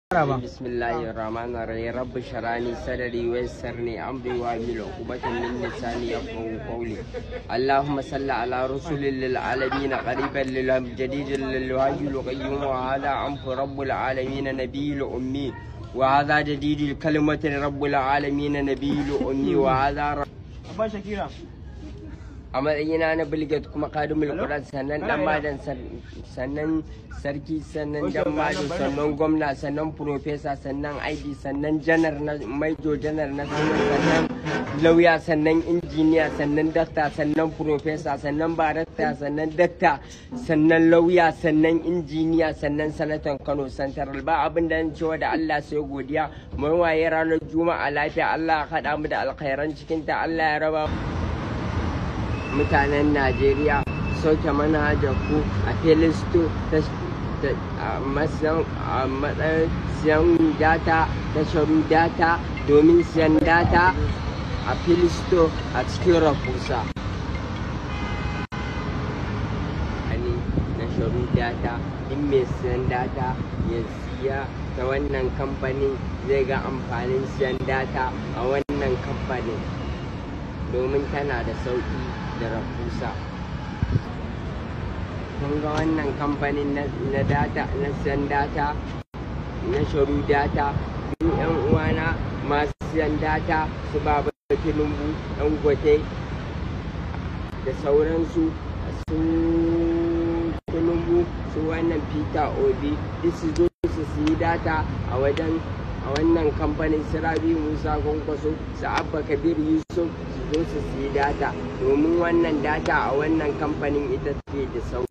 بسم الله الرحمن الرحيم رب اشرح لي صدري ويسر لي امري واحلل عقدة من لساني يفقهوا قولي. اللهم صل على رسول للعالمين قريبا للهم جديد للهي القيوم، وهذا عنف رب العالمين نبي الأمي، وهذا جديد الكلمة رب العالمين نبي الأمي، وهذا Abba Shakira. A matsayina na Bilget kuma kadimul Quran, sannan dan madan, sannan sarki, sannan dan mado, sannan gwamna, sannan professor, sannan ID, sannan janar na major janar na, sannan lauya, sannan injiniya, sannan dakta, sannan professor, sannan barista, sannan dakta, sannan lauya, sannan injiniya, sannan sanatan Kano Central. Ba abin da cewa da Allah sai godiya. Mun waye ranar Juma'a lafiya. Allah ya haɗa mu da alkhairan cikinta. Allah ya raba mutanen Najeriya. Sauke manhajar ku a Play Store a matsayin siyan data ta sharu data, domin siyan data a Play Store a cikin rahusa. Ani na sharu data, in mai siyan data ya siya ta wannan kamfanin, zai ga amfanin siyan data a wannan kamfanin domin tana da sauƙi da rahusa. Kun ga wannan kamfanin na data, na siyan data na sharu data. Duk yan uwana masu siyan data, su Baba Tinubu, Dangote da sauransu, su Tinubu, su wannan Peter Obi, duk su zo su siyi data a wajen a wannan kamfanin. Su Rabi Musa Kwankwaso, su Abba Kabir Yusuf, su zo su siyi data, domin wannan data a wannan kamfanin ita ce da sauki.